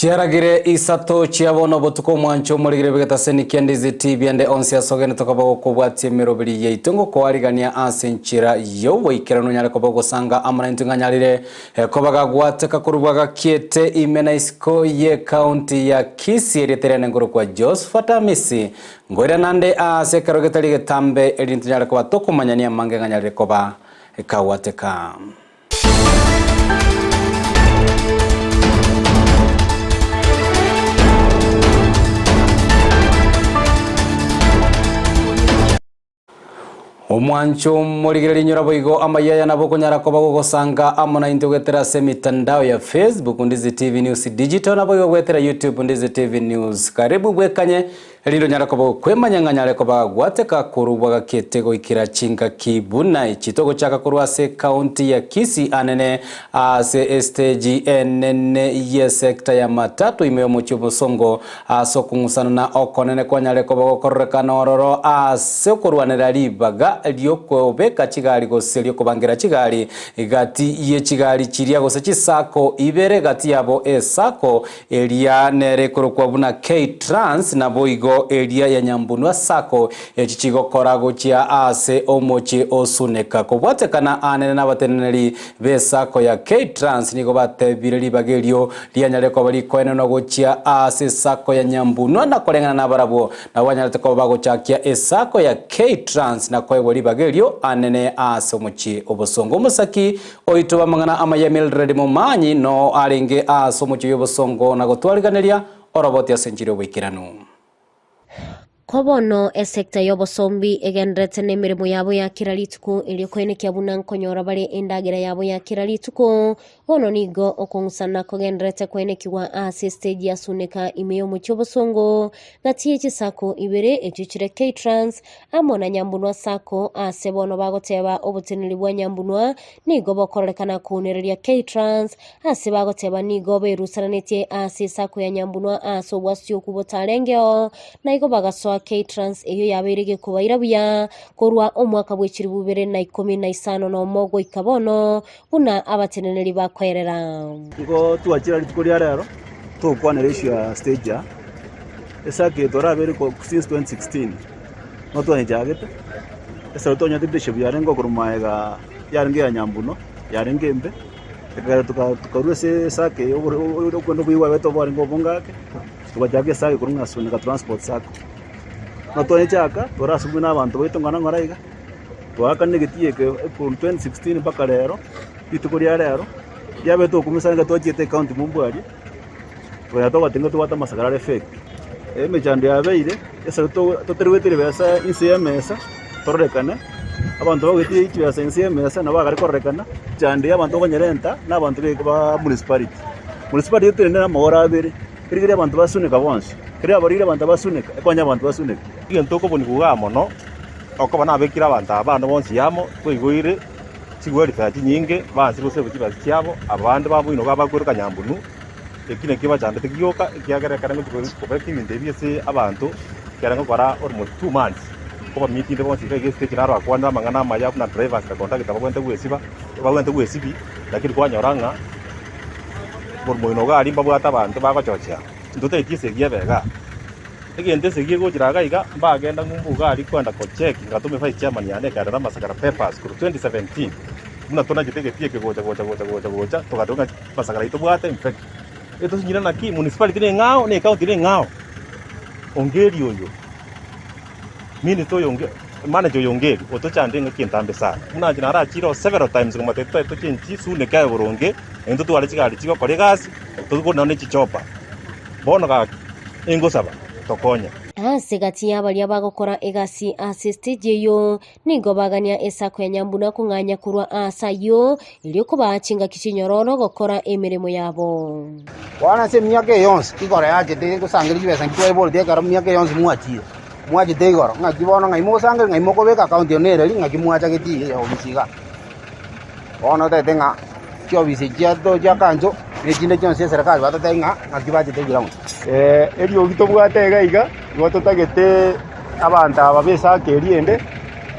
Chiaragire isato chia bono obotuko omwancho omorigire bw'egetaseni kia Ndizi TV ande onsi ase ogende tokoba gokobwatia emeroberi yaito ngokoarigania ase enchera y'oboikeranu onyare koba ogosanga amo naintwe ng'anyarire koba gagwateka korwa gakiete ime na isiko y'ecounty ya Kisii erieta riane nkorokwa Josephat Amisi ngoirana ande ase ekero getari getambe erinde tonyare koba tokomanyania amange ng'anyarire koba kagwateka. Omwancho morigereria inyora boigo amayia aya nabo okonyara koba gogosanga amo naintwe goetera ase emitandao ya Facebook Ndizi TV News Digital naboigo goetera YouTube Ndizi TV News. Karibu bwekanye Erinde onyare koba okwemanya ng'a nyare koba gwateka korwa gakete goikera chingaki buna echi. Togochaka korwa ase ekaunti ya Kisii anene ase esteji enene y'esecta ya Matatu ime y'omochie obosongo ase okong'usanana okonene kwanyare koba gokororekana ororo ase okorwanera ribaga ri'okobeka chigari gose ri'okobangera chigari gati ye chigari chiria gose chisacco ibere gati yabo esacco Eria nere ekorokwa buna K-Trans, naboigo eria ya Nyambunwa Sacco, echi chigokora gochia aase omochie o Suneka. Kobwatekana anene nabateneneri be Sacco ya K-Trans nigo batebire ribaga erio rianyare koba rikoenenwa gochia aase Sacco ya Nyambunwa na koreng'ana nabarabwo nabo banyarete koba bagochakia eSacco ya K-Trans na koegwa ribaga erio anene aase omochie o Bosongo. Omosaki Oito b'amang'ana amaya Mildred Momanyi noo arenge aase omochie y'obosongo na gotwariganeria oroboti ase enchiri y'oboikeranu. Ko bono esecta y'obosombi egendererete nemeremo yabo ya kera rituko erio koenekia buna nkonyora bare endagera yabo ya kera rituko. Bono nigo okong'usana kogendererete koenekigwa ase estage ya Suneka ime y'omochie obosongo gati ye chisacco ibere echio chire K-Trans amo na Nyambunwa Sacco ase bono bagoteba oboteneneri bwa Nyambunwa nigo bokororekana kounereria K-Trans ase bagoteba nigo berusananetie ase esacco ya Nyambunwa ase obwasioku botarengeo na igo bagasoa K-Trans eyio yabeire gekobaira buya korwa omwaka bwe chilifu ibere na ikomi na isano nomo goika bono buna abateneneri bakoerera. Nigo twachire rituko ria rero togokwanera issue ya stage aa, Esake torabeire ko since 2016, nigo twanyechagete, esero twanyete leadership yarenge okorwa maega yarenge ya nyambuno, yarenge embe, ekagera toka tokarwa ase esake eye obore okwenda oboigo bwabete bwarenge obonge ake, togachaka esake korwa ng'a Suneka Transport Sacco. Nigo twanyechaka, torasubwe na abanto baito ng'ora ng'ora iga, twaakanire egetii eke korwa 2016 mpaka rero, rituko ria rero, riabete okomisana ekero twachiete ecounty mombwa aria. Konya togoteba ng'a tobwate amasakara are fake, emechando yabeire, esaro toteruete ribesa inse y'emesa tororekane, abanto bagoetia chibesa inse y'emesa nabo bagare kororekana, emechando ya abanto bakonyerenta na abanto ba municipality. Municipality etenene na amagoro abere, erigereria abanto basuneka bonsi, ekero yabaroire abanto basuneka, ekonya abanto basuneka. Egento okobonigwa igaa mono, okoba nabekire abanto aba bande bonsi amo, twaigweire chigwelfare chinyinge, baanchire gosebwa chibesa chiabo, abande baboinwa iga bakweruka nyambunu. Eki nakio bachandete gioka, ekiagera ekero ngochia kobeka ebinto ebi ase abanto, ekero ngokora almost 2 months, nkobameetinde bonsi iga iga estage naro akwanire amang'ana amaya buna drivers na conductor babwenerete gwesiba, babwenerete gwesibia, lakini kwanyora ng'a bormoino iga aria mbabwate abanto bagochochea. Ntotaeti esegi ebe igaa. Egento esegi egochira iga iga, mbagenda ng'umbu iga aria kwenda gocheck, ngatoma evice chairman yane ekarera amasakara papers korwa 2017, buna tonachete egetii eke gocha gocha gocha gocha gocha, togateba ng'a Amasakara aito tobwate infect. Etosinyire naki municipality neng'ao na ecounty neng'ao. Ongeri oyo, minister oyo onge manager oyo ongeri otochandire engaki entambe sana. Buna inche narachire oo several times komotebia tobe tochenchi soon ekae boronge naintwe totware chigari chigokora egasi tokore nonye ne chichopa. Bono gaki engosaba tokonye. Ase gati y'abaria bagokora egasi ase estage eyio, Nigo bagania esako ya nyambuna kong'anya korwa aase ayio, erio kobaa chingaki chinyororo gokora emeremo yabo. Bono ase emiaka eye yonsi igoro yachete gosangereria chibesa inki twaiboretie ekero emiaka eye yonsi mwachire, mwachete igoro, ng'aki bono ng'ai mogosangereria ng'ai mokobeka account eye nereri ng'aki mwachagetie iga ofisi igaa. Bono otagete ng'a chiofisi chiato chia kanso na echinde chionsi chia eserekari batotebie ng'a ng'aki bachete eground. Eriogi tobwate iga iga, nigo totagete abanto aba b'esaka eria ende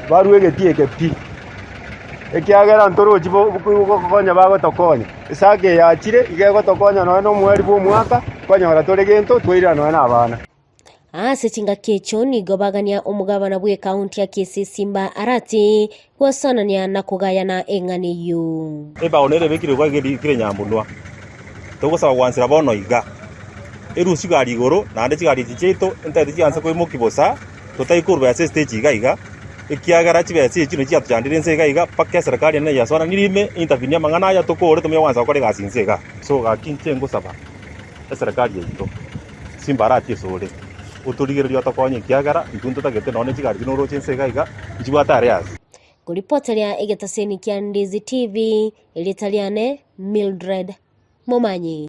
barue egetii eke pi, ekiagera ntorochi gokonya bagotokonya. Esaka eye yachire iga egotokonya nonye na omoerio bwa omwaka. Nkonyora tore gento, twairana nonya nabana. Ase chingaki echio nigo bagania omogabana bw'ekaunti ya Kisii Simba Arati gosanania na kogayana eng'ana eyio. Ebao nere ebekire iga erikire nyambunwa, togosaba gwansera bono iga, erusie chigari igoro, naende chigari echi chiaito ntagete chianse koimokia bosa, totari korwa ase estage iga iga, ekiagera chibesa echi nachi chiatochandire inse iga iga mpaka eserekari enene yasoananire ime, intervene amang'ana aya tokore tomanye gwansa gokora egasi inse igaa. So gaki inche ngosaba eserekari yaito, Simba arati asore, otorigererie otokonye ekiagera intwe ntotagete nonya ne chigari chinde oroche inse iga iga, nchibwate are ase. Koripoteria egetaseni kia Ndizi TV, erieta riane Mildred Momanyi.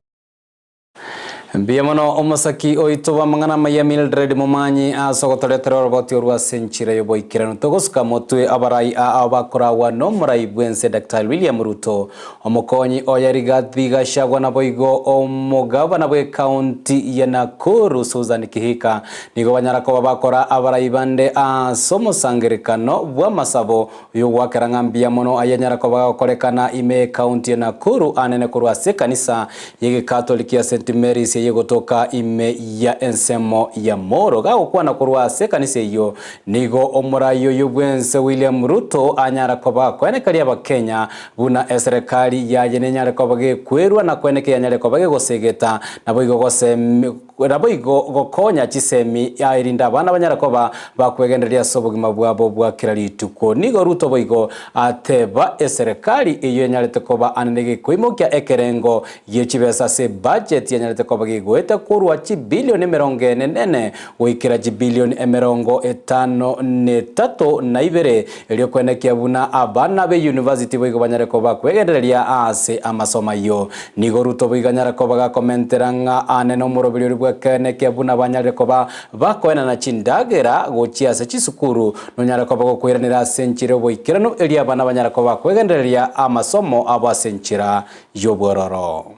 Mbuya mono omosaki oito bw'amang'ana amaya Mildred Momanyi ase ogotoretera oroboti orwo ase enchera y'oboikeranu. Togosuka motwe abarai aa bakoragwa nomorai bw'ense Daktari William Ruto Omokonyi oye Rigathi Gachagua naboigo omogabana bw'ecounty ya Nakuru Susan Kihika nigo banyara koba bakora abarai bande ase omosangerekano bw'amasabo oyogoakera ng'a mbuya mono ayanyara koba gagokorekana ime y'ecounty ya Nakuru anene korwa ase ekanisa y'egekatoliki ya St Mary's eyegotoka ime ya ensemo ya Molo. Gagokwana korwa ase ekanisa eyio nigo omorai oyo bwense William Ruto anyara koba gakoenekeria abakenya Buna eserekari yaye nenyare koba gekwerwa na kweneke yanyare koba gegosegeta, naboigo gosemi, naboigo gokonya chisemi erinde abana banyare koba bakwegendereria ase obogima bwabo bwa kera rituko. Nigo Ruto boigo ateba eserekari eyio enyarete koba anene gekoimokia ekerengo gie chibesa ase ebudget yanyarete koba gegoeta korwa chibilioni emerongo ene nene goikera chibilioni 52, erio kwenekia buna abana be university boigo banyare koba kwegendereria aase amasomo ayio. Nigo Ruto boigo anyare koba gakomentera ng'a aane nomoroberi oria bw'ekenekia buna banyarire koba bakoenana chindagera gochia ase chisukuru, nonyare koba gokoiranera ase enchera y'oboikeranu erio abana banyare koba kwegendereria amasomo abo ase enchera y'obwororo.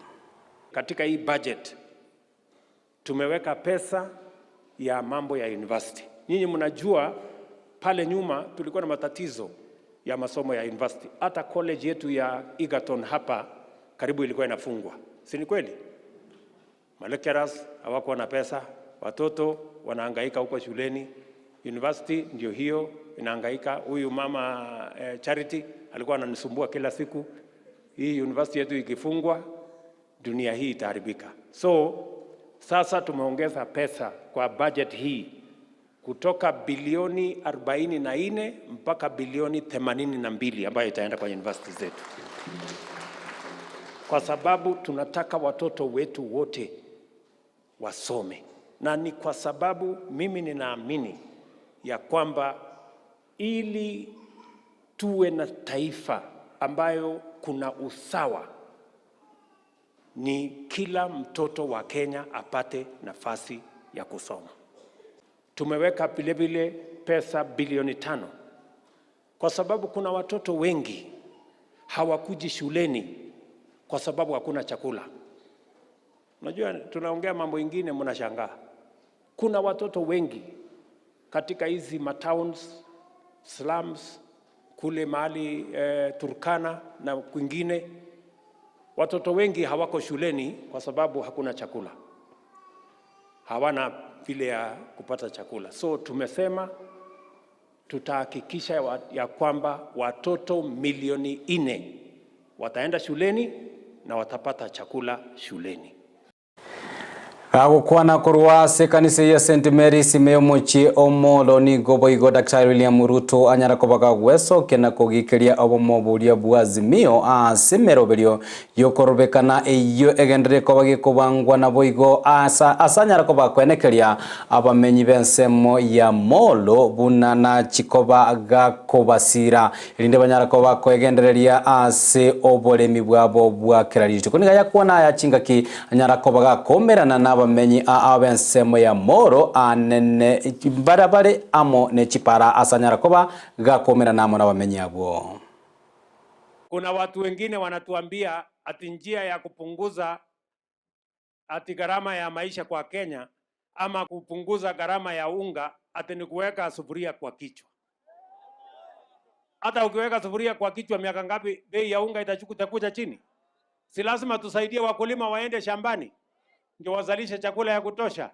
Katika hii budget tumeweka pesa ya mambo ya university. Nyinyi mnajua pale nyuma tulikuwa na matatizo ya masomo ya university. Hata college yetu ya Egerton hapa karibu ilikuwa inafungwa, si ni kweli? Malecturers hawakuwa na pesa, watoto wanahangaika huko shuleni, university ndio hiyo inahangaika. Huyu mama eh, Charity alikuwa ananisumbua kila siku, hii university yetu ikifungwa dunia hii itaharibika. So sasa tumeongeza pesa kwa budget hii kutoka bilioni 44 mpaka bilioni 82 ambayo itaenda kwa university zetu, kwa sababu tunataka watoto wetu wote wasome, na ni kwa sababu mimi ninaamini ya kwamba ili tuwe na taifa ambayo kuna usawa ni kila mtoto wa Kenya apate nafasi ya kusoma. Tumeweka vilevile pesa bilioni 5 kwa sababu kuna watoto wengi hawakuji shuleni kwa sababu hakuna chakula. Unajua, tunaongea mambo ingine mnashangaa. Kuna watoto wengi katika hizi matowns, slums kule mahali Turkana na kwingine, watoto wengi hawako shuleni kwa sababu hakuna chakula, hawana vile ya kupata chakula. So tumesema tutahakikisha ya kwamba watoto milioni 4 wataenda shuleni na watapata chakula shuleni. Gagokwana korwa ase ekanisa ya St Mary's ime y'omochie Omolo nigo boigo Daktari William Ruto anyara koba gagwesokia na kogikeria obomo boria bwa Azimio ase emeroberio yokorobekana eyio egenderere koba gekobangwa naboigo asa ase anyara koba kwenekeria abamenyi b'ensemo ya Molo buna nachikoba gakobasira erinde banyara koba koegendereria ase oboremi bwabo bwa kera rituko. Niga yakwana aya chingaki anyara koba gakomerana na abamenyi ab'ensemo ya Molo anene barabare amo ne chipara ase anyara koba gakomerana amo nabamenyi abwo. Kuna watu wengine wanatuambia ati njia ya kupunguza ati gharama ya maisha kwa Kenya ama kupunguza gharama ya unga ati ni kuweka sufuria kwa kichwa. Hata ukiweka sufuria kwa kichwa miaka ngapi bei ya unga itakuja chini? Si lazima tusaidie wakulima waende shambani? Ndio wazalishe chakula ya kutosha.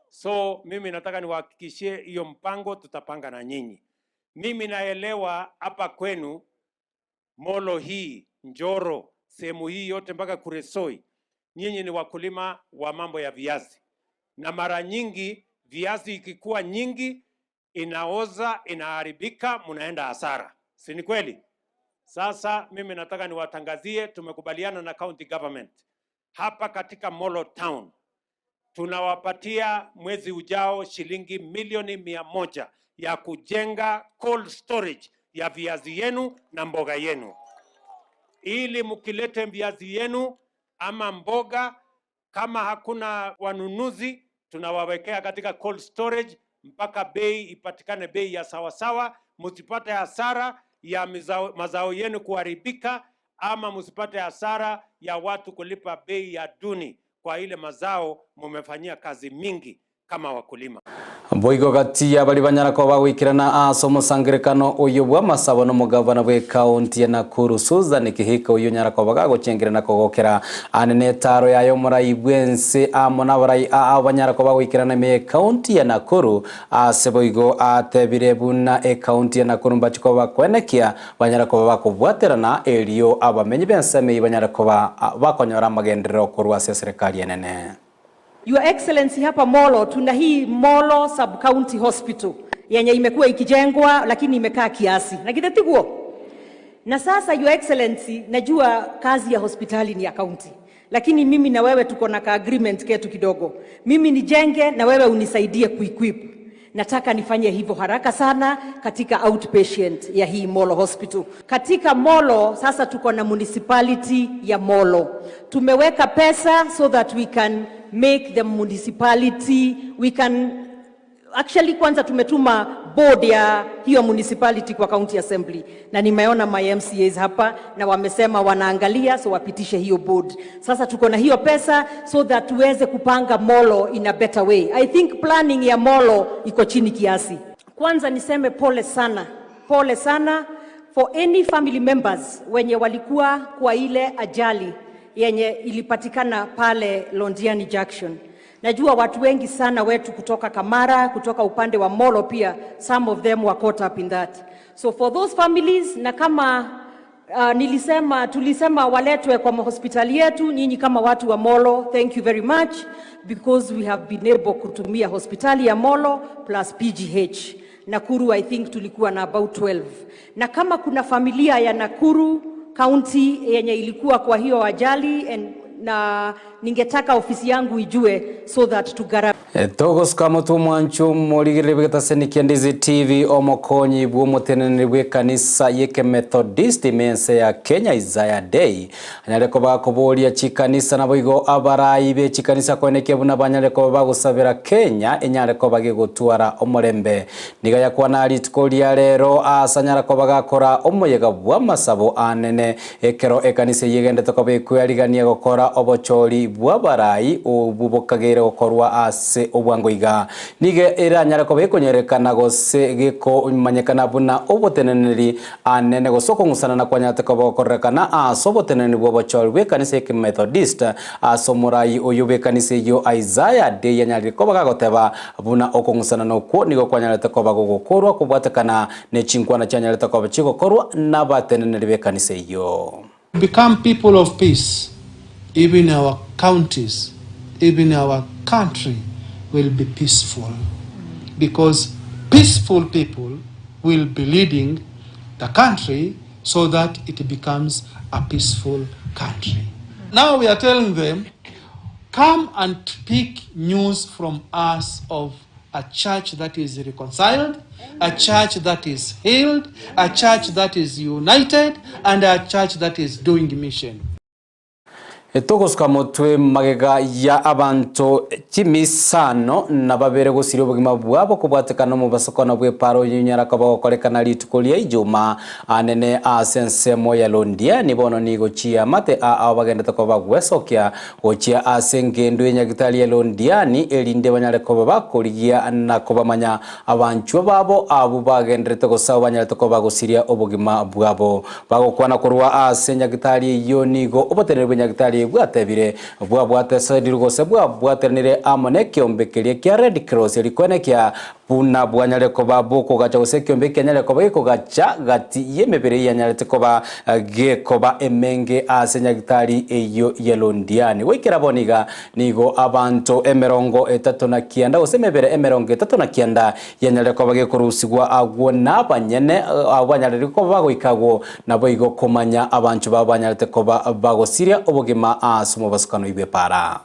So mimi nataka niwahakikishie hiyo mpango tutapanga na nyinyi. Mimi naelewa hapa kwenu Molo hii, Njoro, sehemu hii yote mpaka Kuresoi, nyinyi ni wakulima wa mambo ya viazi, na mara nyingi viazi ikikuwa nyingi inaoza, inaharibika, mnaenda hasara, si ni kweli? Sasa mimi nataka niwatangazie, tumekubaliana na county government hapa katika Molo Town tunawapatia mwezi ujao shilingi milioni 100 ya kujenga cold storage ya viazi yenu na mboga yenu, ili mkilete viazi yenu ama mboga, kama hakuna wanunuzi, tunawawekea katika cold storage mpaka bei ipatikane, bei ya sawasawa, msipate hasara ya mizao, mazao yenu kuharibika, ama msipate hasara ya watu kulipa bei ya duni kwa ile mazao mumefanyia kazi mingi kama wakulima. Boigo gati abari banyara ko bagwikirana ase omosangerekano oyo bwa amasabo na omogavana bwa ekaunti ya Nakuru Susan Kihika oyo nyara ko bagagochengera kogokera anene etaro yayo omorai bwense amo na abarai aa banyara ko bagwikirana ime ekaunti ya Nakuru ase boigo atebire buna ekaunti ya Nakuru mbachiko bakwenekia banyara ko bakobwaterana erio abamenyi b'enseme banyara ko bakonyora amagenderero korwa ase serikali enene. Your Excellency, hapa Molo tuna hii Molo Sub County Hospital yenye imekuwa ikijengwa lakini imekaa kiasi na kithetiguo. Na sasa Your Excellency, najua kazi ya hospitali ni ya county, lakini mimi na wewe tuko na ka agreement ketu kidogo. Mimi nijenge na wewe unisaidie kuequip. Nataka nifanye hivyo haraka sana katika outpatient ya hii Molo Hospital. Katika Molo sasa tuko na municipality ya Molo. Tumeweka pesa so that we can make the municipality, we can actually, kwanza tumetuma board ya hiyo municipality kwa county assembly, na nimeona my MCAs hapa na wamesema wanaangalia, so wapitishe hiyo board. Sasa tuko na hiyo pesa so that tuweze kupanga Molo in a better way. I think planning ya Molo iko chini kiasi. Kwanza niseme pole sana, pole sana for any family members wenye walikuwa kwa ile ajali yenye ilipatikana pale Londiani Junction. Najua watu wengi sana wetu kutoka Kamara, kutoka upande wa Molo pia, some of them were caught up in that. So for those families, na kama nilisema tulisema waletwe kwa mahospitali yetu, nyinyi kama watu wa Molo, thank you very much because we have been able kutumia hospitali ya Molo plus PGH. Nakuru I think tulikuwa na about 12. Na kama kuna familia ya Nakuru County yenye ilikuwa kwa hiyo ajali and, na ningetaka ofisi yangu ijue so that tugara Togosuka motwe omwancho morigereri bwegetaseni Ndizi TV omokonyi bwa omoteneneri bwa ekanisa y'ekemethodist ime ense ya Kenya Isaiah Day anyare koba koboria chikanisa naboigo abarai be chikanisa koenekia buna banyare koba bagosabera Kenya enyare koba gegotwara omorembe niga yakwana rituko ria rero ase anyara koba gakora omoyega bwa amasabo anene ekero ekanisa eyio egendete koba ekoyarigania gokora obochori bwa abarai obu bokagere gokorwa ase obwango iga nige eranyare koba ekonyerekana gose gekomanyekana buna oboteneneri anene gose okong'usana na kwanyarete koba gokorekana ase oboteneneri bwa obochori bwa ekanisa ya ekemethodist ase omorai oyo bwa ekanisa eyio Isaiah Day yanyarire koba gagoteba buna okong'usana nokwo nigo kwanyarete koba gogokorwa kobwatekana na chinkwana chianyarete koba chigokorwa nabateneneri ba ekanisa eyio. Become people of peace, even our counties, even our country will be peaceful. Because peaceful people will be leading the country so that it becomes a peaceful country. Now we are telling them, come and pick news from us of a church that is reconciled, a church that is healed, a church that is united, and a church that is doing mission. Togosuka motwe magega ya abanto chimisano na babere gosiria obogima bwabo kobwatekana omobasokano bwa eparo nyara koba gokorekana rituko ria ijuma anene ase ensemo ya Londiani bono nigo chiamate aa bagendete koba gwesokia gochia ase engendo enyagitari ya Londiani erinde banyare koba bakorigia na kobamanya abanchwa babo abo bagenderete gosaba banyarete koba gosiria obogima bwabo bagokwana korwa ase enyagitari eyo nigo oboteneneri bwa enyagitari nyagitari bwatebire bwabwatesanirwe gose bwabwateranire amo nekeombe keria kia Red Cross rikwenekia Buna bwanyare koba bokogacha gose ekiombe kianyare koba gekogacha gati y'emebere eyanyarete koba gekoba emenge ase nyagitari eyio ya Londiani. Goikera bono iga nigo abanto emerongo etato na kianda gose emebere emerongo etato na kianda yanyarire koba gekorusigwa agwo nabanyene abwo banyarire koba bagoika agwo naboigo komanya abanchwa babo banyarete koba bagosiria obogima ase omobasukano bw'epaara.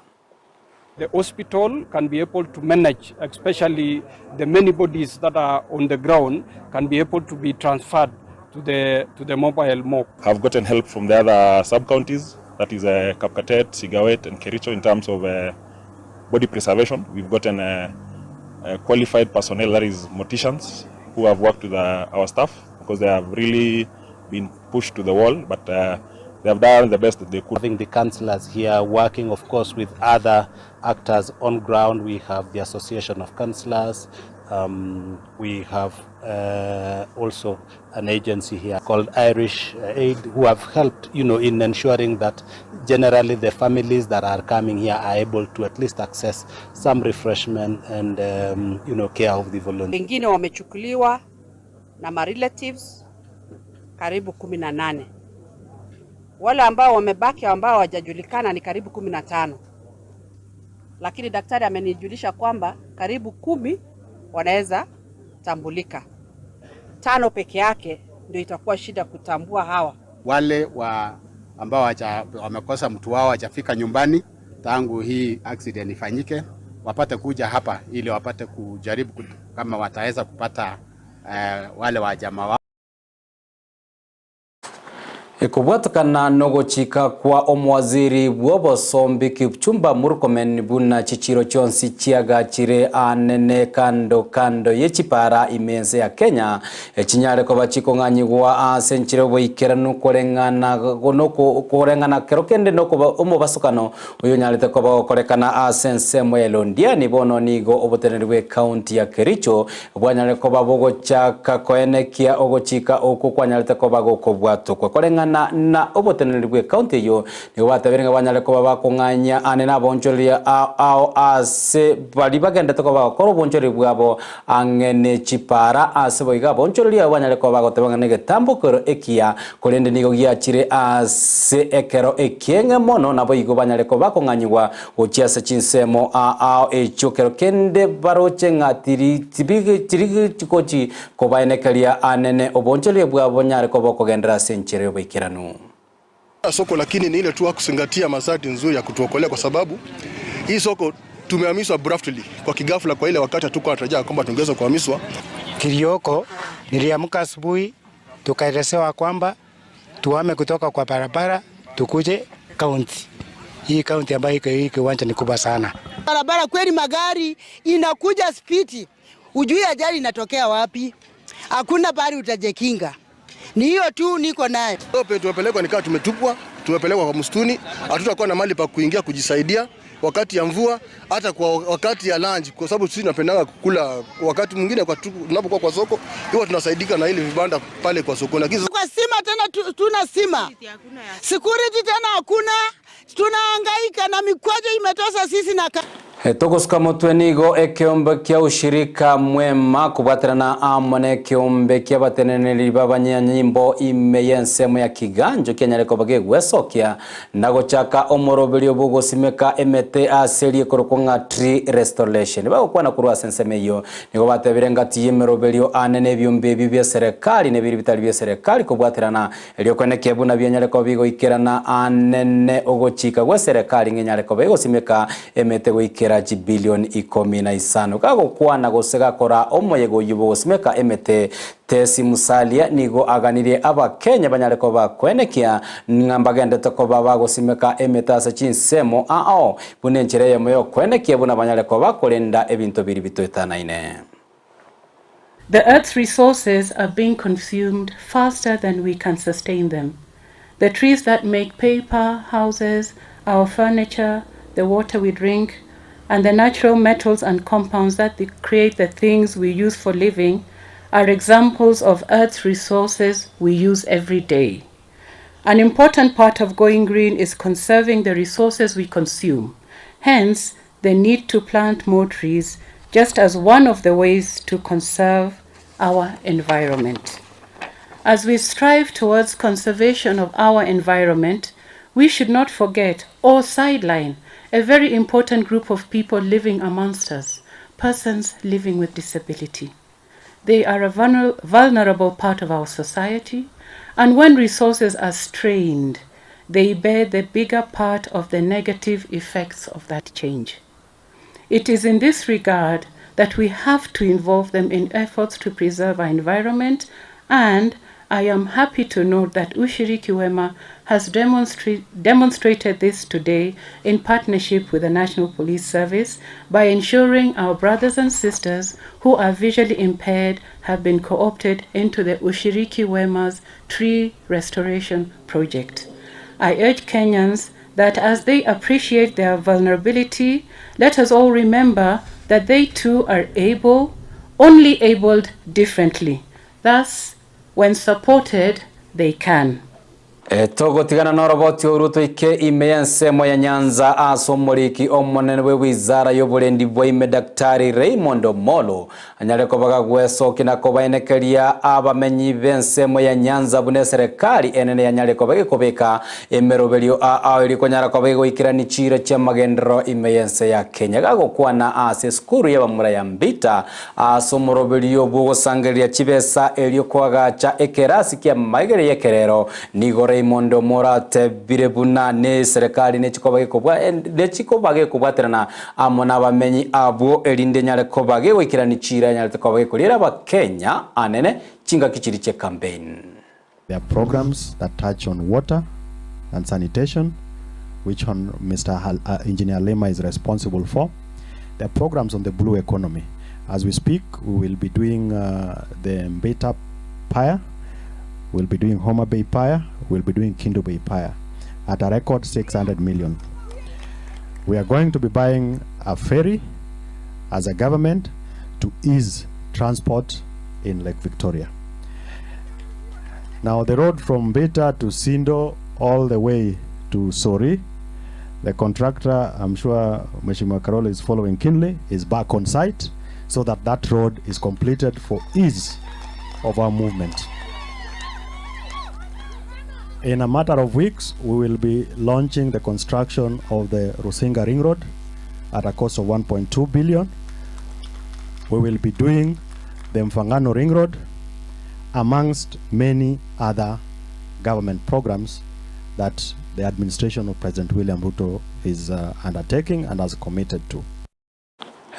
The hospital can be able to manage especially the many bodies that are on the ground can be able to be transferred to the, to the mobile morgue. Have gotten help from the other sub-counties, that is uh, Kapkatet, Sigowet and Kericho in terms of uh, body preservation. We've gotten uh, uh, qualified personnel, that is morticians, who have worked with uh, our staff because they have really been pushed to the wall, but uh, they have done the best that they could. Having the councillors here working, of course, with other actors on ground. We have the Association of Councillors. Um, we have uh, also an agency here called Irish Aid who have helped, you know, in ensuring that generally the families that are coming here are able to at least access some refreshment and, um, you know, care of the volunteers. Wengine wamechukuliwa na ma relatives karibu 18. Wale ambao wamebaki ambao hawajajulikana ni karibu 15, lakini daktari amenijulisha kwamba karibu 10 wanaweza tambulika, 5 peke yake ndio itakuwa shida kutambua hawa. Wale wa ambao wamekosa mtu wao hajafika nyumbani tangu hii accident ifanyike, wapate kuja hapa ili wapate kujaribu kama wataweza kupata wale wa jamaa wao. Ekobwatekana nogochika kwa omowaziri bw'obosombi Kipchumba Murkomen buna chichiro chionsi chiagachire anene kando kando ye chipara ime ense ya Kenya echinyare koba chikong'anyigwa ase enchera oboikeranu koreng'ana koreng'ana kero kende nokoba omobasokano oyo onyarete koba gokorekana ase ensemo ya Londiani bono nigo oboteneneri bwa ekaunti ya Kericho bwanyare koba bogochaka koenekia ogochika oko kwanyarete koba gokobwatokwa koreng'ana na oboteneneri bwa ekaunti eyo nigo batabire ng'a banyare koba bakong'anya ane na abonchoreria ao ase bari bagendete koba bagokora obonchoreria bwabo ang'e ne chipara ase boiga abonchoreria abo banyare koba bagoteba ng'a na egetambokero ekiya korende nigo giachire ase ekero ekieng'e mono nabo igo banyare koba bakong'anyigwa gochia ase chinsemo ao echio kero kende baroche ng'a tiri tibigi tiri gochi kobaenekeria anene obonchoreria bwabo bonyare koba okogendera ase enchera ya oboikeranu. Soko lakini ni ile tu kuzingatia masharti nzuri ya kutuokolea, kwa sababu hii soko tumehamishwa abruptly kwa kigafla, kwa ile wakati hatukuwa tunatarajia kwamba tungeweza kuhamishwa. Kilioko, niliamka asubuhi tukaelezewa kwamba tuhame kutoka kwa barabara tukuje kaunti. Hii kaunti ambayo iko hii kiwanja ni kubwa sana. Barabara kweli, magari inakuja spidi, ujui ajali inatokea wapi, hakuna pahali utajekinga. Ni hiyo tu niko nayo. Tope tumepelekwa ni kama tumetupwa, tumepelekwa kwa msituni, hatutakuwa na mali pa kuingia kujisaidia wakati ya mvua, hata kwa wakati ya lunch, kwa sababu sisi tunapendanga kukula wakati mwingine kwa tunapokuwa kwa soko, huwa tunasaidika na ile vibanda pale kwa soko, lakini kwa sima tena tuna sima security tena hakuna, tunahangaika na mikwajo imetosa sisi na Togosuka motwe nigo ekeombe kia ushirika mwema kubwaterana amo na ekeombe kia abateneneri b'abanyanyimbo ime y'ensemo ya kiganjo kianyare koba gegwesokia na gochaka omoroberio bogosimeka emete ase riekorokwa ng'a tree restoration. Bagokwana korwa ase ensemo eyio nigo batebire ngati y'emeroberio ane na ebiombe ebi bia serikali na ebiri bitari bia serikali kobwaterana eriokoenekia buna bianyare koba bigoikerana anene ogochika gwa serikali ng'enyare koba egosimeka emete goikera chibilioni 15. Gagokwana gose gakora omoyego oyo bogosimeka emete Tesi Musalia nigo aganirie abakenya banyare koba kwenekia ng'a mbagendete koba bagosimeka emete ase chinsemo ao buna enchera eyemo ya okwenekia buna banyare koba korenda ebinto biri bitoetanaine. The earth's resources are being consumed faster than we can sustain them. The trees that make paper, houses, our furniture, the water we drink, and the natural metals and compounds that create the things we use for living are examples of Earth's resources we use every day. An important part of going green is conserving the resources we consume. Hence, the need to plant more trees just as one of the ways to conserve our environment. As we strive towards conservation of our environment, we should not forget or sideline a very important group of people living amongst us, persons living with disability. They are a vulnerable part of our society, and when resources are strained, they bear the bigger part of the negative effects of that change. It is in this regard that we have to involve them in efforts to preserve our environment, and I am happy to note that Ushiriki Wema has demonstrated this today in partnership with the National Police Service by ensuring our brothers and sisters who are visually impaired have been co-opted into the Ushiriki Wema's tree restoration project. I urge Kenyans that as they appreciate their vulnerability, let us all remember that they too are able, only abled differently. Thus, when supported, they can. Togotigana noroboti oru toike ime y'ensemo ya Nyanza ase omoriki omonene bw'ewizara y'oborendi bwa ime Daktari Raymond Omolo anyare koba gagwesokia na kobaenekeria abamenyi b'ensemo ya Nyanza buna eserekari enene yanyare koba egekobeka emeroberio ao erio konyara koba egoikerania chiira chi'amagenderero ime y'ense ya Kenya. Gagokwana ase esukuru y'abamura ya Mbita ase omoroberio bw'ogosangereria chibesa erio koagacha ekerasi ki'amaigerio y'ekerero nigo Raymond Omoro atebire buna neserekari nechikoba gekobwaterana amo nabamenyi abwo erinde enyare koba gegoikerania chiira enyarete koba gekoriera abakenya anene chingaki chiria chi'ecampaign. There are programs that touch on water and sanitation, which on Mr. Engineer Lema is responsible for. There are programs on the blue economy. As we speak, we will be doing the Mbita Pier, we'll be doing Homa Bay Pier, we'll be doing Kendu Bay Pier at a record 600 million. We are going to be buying a ferry as a government to ease transport in Lake Victoria. Now the road from Mbita to Sindo all the way to Sori, the contractor, I'm sure Mheshimiwa Carol is following keenly, is back on site so that that road is completed for ease of our movement. In a matter of weeks, we will be launching the construction of the Rusinga Ring Road at a cost of 1.2 billion. We will be doing the Mfangano Ring Road, amongst many other government programs that the administration of President William Ruto is undertaking and has committed to.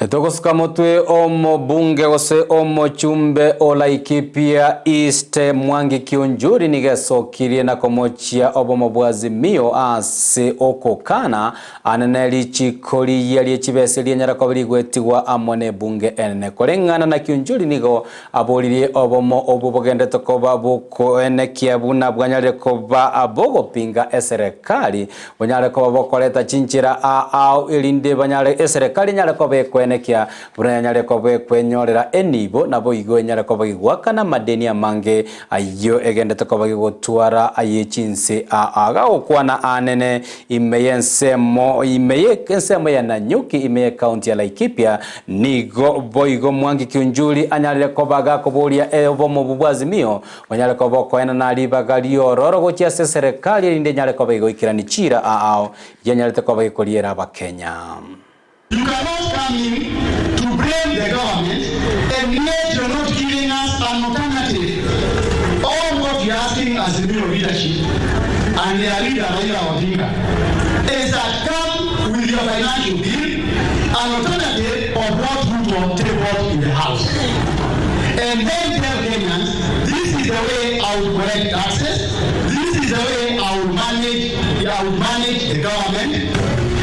Togosuka motwe omobunge gose omochumbe o Laikipia East Mwangi Kiunjuri nigesokirie na komochia obomo bwa Azimio ase okokana anene richiko riya rie chibese rienyara koba rigwetigwa amo na ebunge enene koreng'ana na Kiunjuri nigo aboririe obomo obwo bogendete koba bokoenekia buna bwanyarire koba bogopinga eserekari bonyare koba bokoreta chinchera ao erinde banyare eserekari enyare koba ekwenekia buna yanyare koba ekwenyorera enibo nabo igo enyare koba igwakana madeni amange ayo egendete koba gigotwara aye chinse agagokwana anene ime y'ensemo ime y'ensemo ya Nanyuki ime ya county ya Laikipia nigo boigo Mwangi Kiunjuri anyarire koba gakoboria obomo bwa Azimio banyare koba okoena na ribaga riororo gochia ase serikali erinde enyare koba igoikerani chira ao yanyarete koba gekoriera abakenya. You cannot come in to blame the government and yet you're not giving us an alternative. All what you're asking as the new leadership and their leader Raila Odinga is that come with your financial bill, an alternative of what Ruto tabled in the house. And then tell Kenyans, this is the way I will collect taxes, this is the way I will manage the government.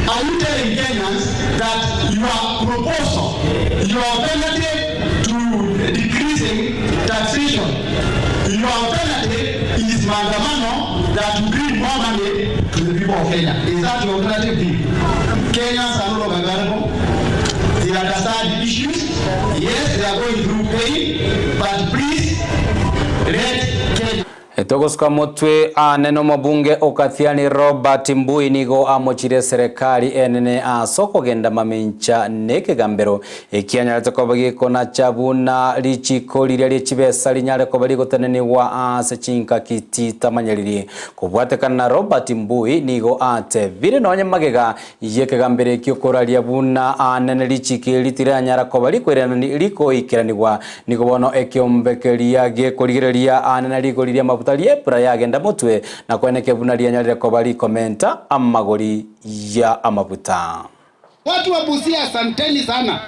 Are you telling Kenyans that your proposal, your alternative to decreasing taxation, your alternative is maandamano that will bring more money to the people of Kenya? Is that your alternative bill? Kenyans are no longer gullible. They understand issues. Yes, they are going through pain, but please let Kenya. Togosuka motwe aane nomobunge o Kathiani Robert Mbui nigo amochire eserekari enene ase okogenda mamincha nekegambero ekianyarete koba gekonacha buna richiko riria rie chibesa rinyare koba rigotenenigwa ase chinkaki chitamanyeriri. Kobwatekana na Robert Mbui nigo atebire nonye magega Y'ekegambero ekio koraria buna aanene richiko eri tiranyara koba rikoikeranigwa, nigo bono ekeombe keria gekorigereria aanene rigori ri'amafuta ri'Epura yagenda motwe, na koenekia buna rianyarire koba rikomenta amagori ya amafuta. Watu wa Busia asanteni sana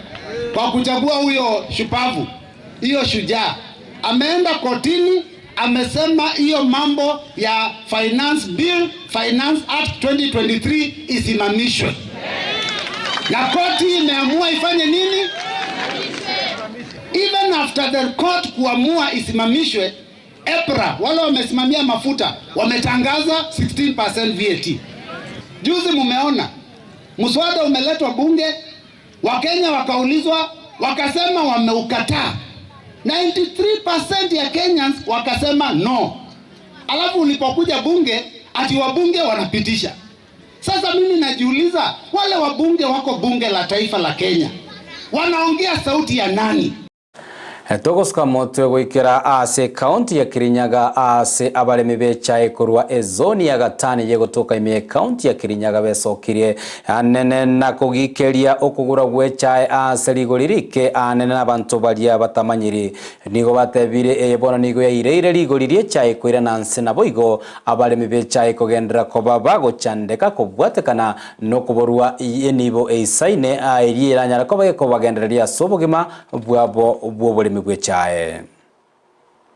kwa kuchagua huyo shupavu, hiyo shujaa. Ameenda kotini, amesema hiyo mambo ya Finance Bill, Finance Act 2023 isimamishwe. Na koti imeamua ifanye nini? Even after the court kuamua isimamishwe, EPRA wale wamesimamia mafuta wametangaza 16% VAT. Juzi mumeona mswada umeletwa bunge, Wakenya wakaulizwa, wakasema wameukataa. 93% ya Kenyans wakasema no. Alafu ulipokuja bunge ati wabunge wanapitisha. Sasa mimi najiuliza, wale wabunge wako bunge la taifa la Kenya wanaongea sauti ya nani? Togosuka motwe goikera ase ekaunti ya Kirinyaga ase abaremi b'echae korwa ezoni ya gatano yegotoka ime y'ekaunti ya Kirinyaga besokirie anene na kogikeria okogura gw'echae ase rigori rike anene nabanto baria batamanyiri. Nigo batebire eye bono nigo yaireire rigori ri'echae koirana nse naboigo abaremi b'echae kogenderera koba bagochandeka kobwatekana nokoborwa enibo eisaine eria eranyare koba gekobagendereria ase obogima bwabo bw'oboremi bw'echae.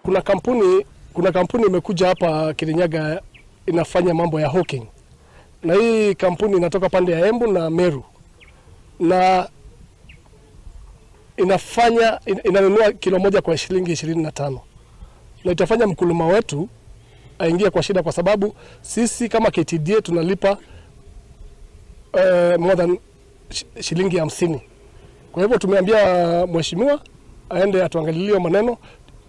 Kuna kampuni, kuna kampuni imekuja hapa Kirinyaga inafanya mambo ya hawking, na hii kampuni inatoka pande ya Embu na Meru na inafanya inanunua kilo moja kwa shilingi 25 na itafanya mkulima wetu aingie kwa shida, kwa sababu sisi kama KTDA tunalipa more than shilingi 50. Kwa hivyo tumeambia mheshimiwa aende atuangalilie hiyo maneno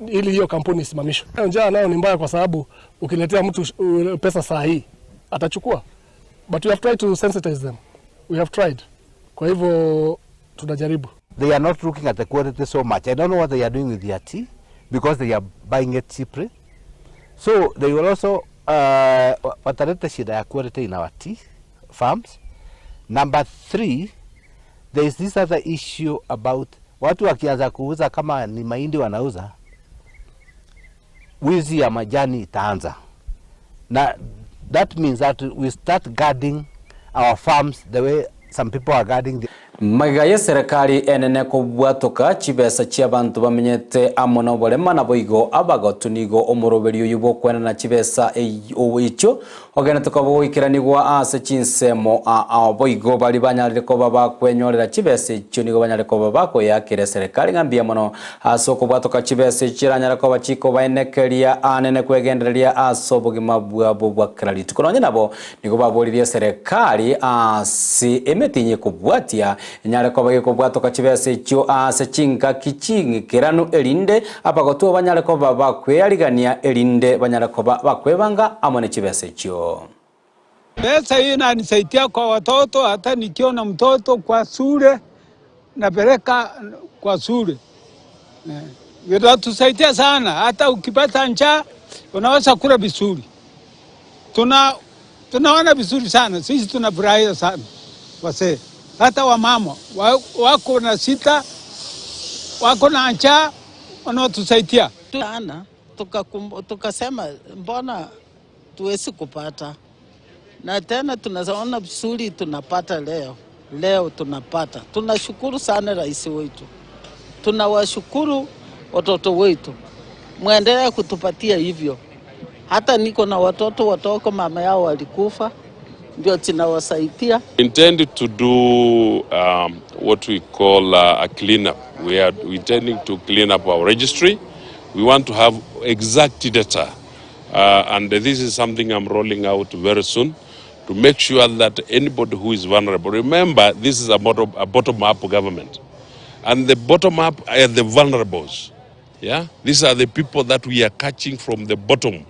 ili hiyo kampuni isimamishwe. Njaa nayo ni mbaya, kwa sababu ukiletea mtu pesa saa hii atachukua, but we have tried to sensitize them, we have tried. Kwa hivyo tunajaribu. They are not looking at the quality so much. I don't know what they are doing with their tea because they are buying it cheaply. So they will also wataleta shida ya quality in our tea farms. Number 3, there is this other issue about watu wakianza kuuza kama ni mahindi wanauza, wizi ya majani itaanza. Na that means that we start guarding our farms the way some people are guarding the Magega y'eserekari enene kobwatoka chibesa chi'abanto bamenyete amo noborema naboigo abagotu nigo omoroberi oyio bw'okoenana chibesa echio ogenete koba goikeranigwa ase chinsemo ao boigo baria banyarire koba bakwenyorera chibesa echio nigo banyare koba bakoyeakera eserekari ng'a mbuya mono ase okobwatoka chibesa echio chiranyare koba chikobaenekeria anene kwegendereria ase obogima bwabo bwa kera rituko. Nonye nabo Nigo baboririe eserekari ase emetienyi ekobwatia, enyare koba gekobwatoka chibesa echio ase chingaki ching'ikeranu, erinde abagotwa banyare koba bakwearigania, erinde banyare koba bakwebanga amo ne chibesa echio. Pesa hii inanisaidia kwa watoto, hata nikiona mtoto kwa shule napeleka kwa shule. Itatusaidia sana, hata ukipata njaa unaweza kula vizuri. Tuna tunaona vizuri sana, sisi tunafurahia sana wazee, hata wamama wako na sita, wako na njaa, wanaotusaidia sana. Tukasema mbona tuwezi kupata, na tena tunaona vizuri tunapata leo, leo tunapata. Tunashukuru sana rais wetu, tunawashukuru watoto wetu, mwendelee kutupatia hivyo. Hata niko na watoto watoko mama yao walikufa, ndio tunawasaidia. Intend to do what we call a cleanup. We are intending to clean up our registry. We want to have exact data. And this is something I'm rolling out very soon to make sure that anybody who is vulnerable, remember this is a bottom-up government. And the bottom-up are the vulnerables. Yeah? These are the people that we are catching from the bottom.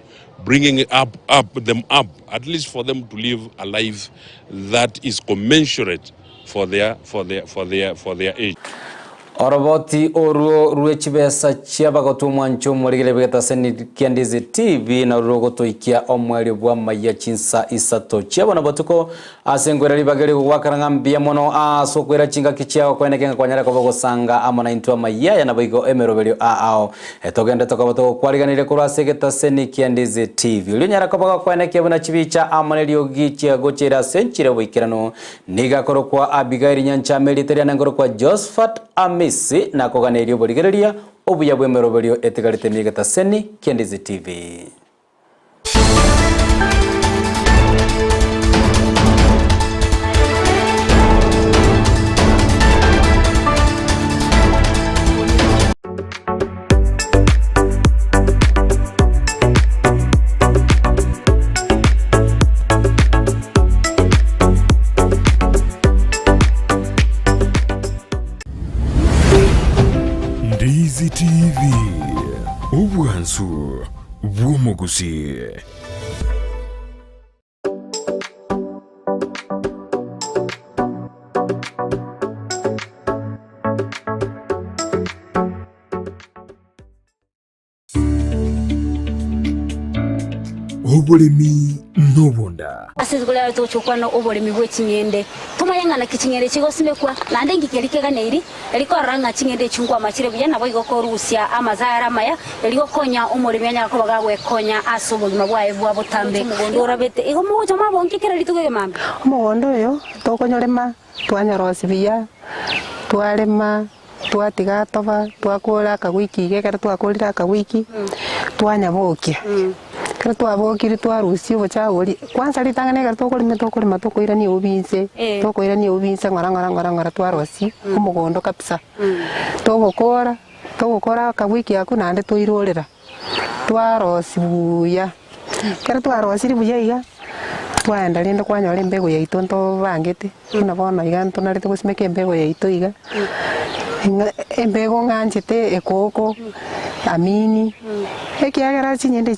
bringing up, up them up, at least for them to live a life that is commensurate for their, for their, for their, for their age. Oroboti orwo rwe chibesa chi'abagotwa omwancho omorigere bw'egetaseni kia Ndizi TV narwo rogotoikia omoerio bw'amayia chinsa isato chiabona botuko ase enkwera ribaga eri gogwakana ng'a mbuya mono ase okoira chingaki chiao koeneke ng'a kwanyare koba ogosanga amo naintwe amayia aya naboigo emeroberio aao Togende tokoba togokwariganirie korwa ase egetaseni kia Ndizi TV. Oria onyare koba gokoenekia buna chibicha amo neriogi chiagocheire ase enchera y'oboikeranu Nigo akorokwa Abigaili Nyanchama erieta riane nkorokwa Josphat Amisi nakoganeria oborigereria obuya bw'emeroberio etigarete ime y'egetaseni kia Ndizi TV. Ndizi TV, obwansu bw'omogusii. Oboremi nobonda. Ase rituko riaye togochia gokwana oboremi bwe ching'ende, tomanye ng'a naki ching'ende chigosimekwa, naende inki keria keganeiri, erio korora ng'a ching'ende echi nkwama chire buya, naboigo korusia amazao amaya, erio gokonya omoremi anyare koba gagwekonya ase obogima bwaye bwa botambe. Orabete igo mogocha mwabonkia kera rituko egemambia. Omogondo oyo tokonyorema twanyorosia buya, twarema. Twatiga atoba, twakora akawiki iga, ekero twakorire akawiki, twanyabokia. Ekero twabokirie twarusia obochafu boria, kwanza ritang'ani ekero tokorema tokorema tokoirania obinse, tokoirania obinse ng'ora ng'ora ng'ora ng'ora twarosia omogondo kabisa. Togokora, togokora akawiki akwo naende twairorera, twarosia buuya. Ekero twarosirie buya iga, twaenda rende kwanyora embego yaito ntobangete, buna bono iga ntonarete gosimeka embego yaito iga, ng'a embego ng'anchete ekoko, amini, ekiagera chinyende echi.